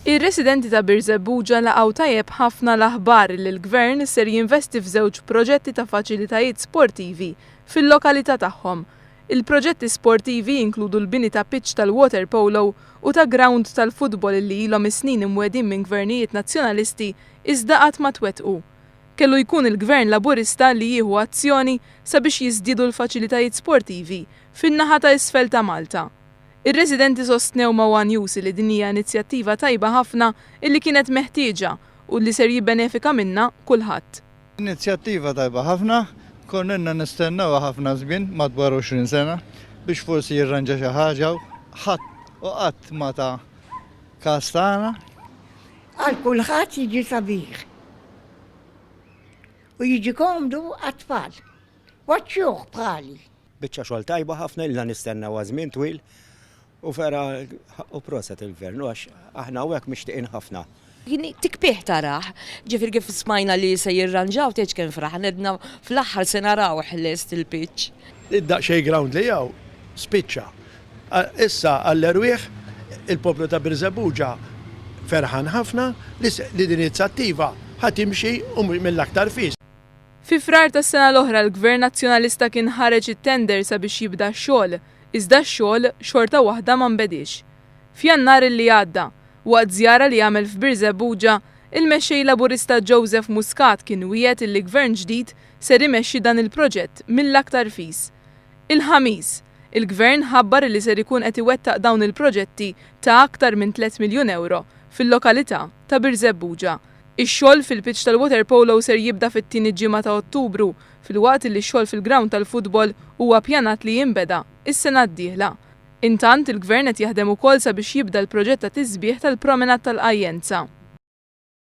Ir-residenti ta' Birżebbuġa laqgħu tajjeb ħafna l-aħbar li l-Gvern ser jinvesti f'żewġ proġetti ta' faċilitajiet sportivi fil-lokalità tagħhom. Il-proġetti sportivi jinkludu l-bini ta' pitch tal-waterpolo u ta' grawnd tal-futbol li ilhom is-snin imwegħdin minn gvernijiet Nazzjonalisti iżda qatt ma twettqu. Kellu jkun il-Gvern Laburista li jieħu azzjoni sabiex jiżdiedu l-faċilitajiet sportivi fin-naħa ta' isfel ta' Malta. Ir-residenti sostnew ma' one News li din hija inizjattiva tajba ħafna illi kienet meħtieġa u li ser jibbenefika minnha kulħadd. Inizjattiva tajba ħafna, konna ilna nistennewha ħafna żmien, madwar 20 sena, biex forsi jirranġa xi ħaġa u ħadd u qatt ma ta kas tagħna. Għal kulħadd jiġi sabiħ u jiġi komdu għat-tfal. Waċċuh bħali. Biċċa xogħol tajba ħafna ilna nistennewha żmien twil u vera ħaqqu proset il-Gvern u għax aħna hawnhekk mixtieqin ħafna. Tikbih tarah. Ġifieri kif smajna li se jirranġaw tgħidx kemm fraħna għedna fl-aħħar se narawh lest il-pitch. Id-daqsxejn ground li hawn spiċċa. Issa għall-erwieħ il-poplu ta' Birżebbuġa ferħan ħafna li din l-inizjattiva ħa timxi u mill-aktar fis. Fi Frar tas-sena l-oħra l-Gvern Nazzjonalista kien ħareġ it-tender sabiex jibda x-xogħol, iżda x-xogħol xorta waħda ma nbediex. F'Jannar illi għadda, waqt żjara li għamel f'Birżebbuġa, il-Mexxej Laburista Joseph Muscat kien wiegħed illi Gvern ġdid ser imexxi dan il-proġett mill-aktar fis. Il-Ħamis, il-Gvern ħabbar illi ser ikun qed iwettaq dawn il-proġetti ta' aktar minn tlett miljun ewro fil-lokalità ta' Birżebbuġa. Ix-xogħol fil-pitch tal-waterpolo ser jibda fit-tieni ġimgħa ta' Ottubru, filwaqt li x-xogħol fil-grawnd tal-futbol huwa ppjanat li jinbeda s-sena d-dieħla. Intant, il-Gvern qed jaħdem ukoll sabiex jibda l-proġett ta' tisbiħ tal-promenade tal-Qajjenza.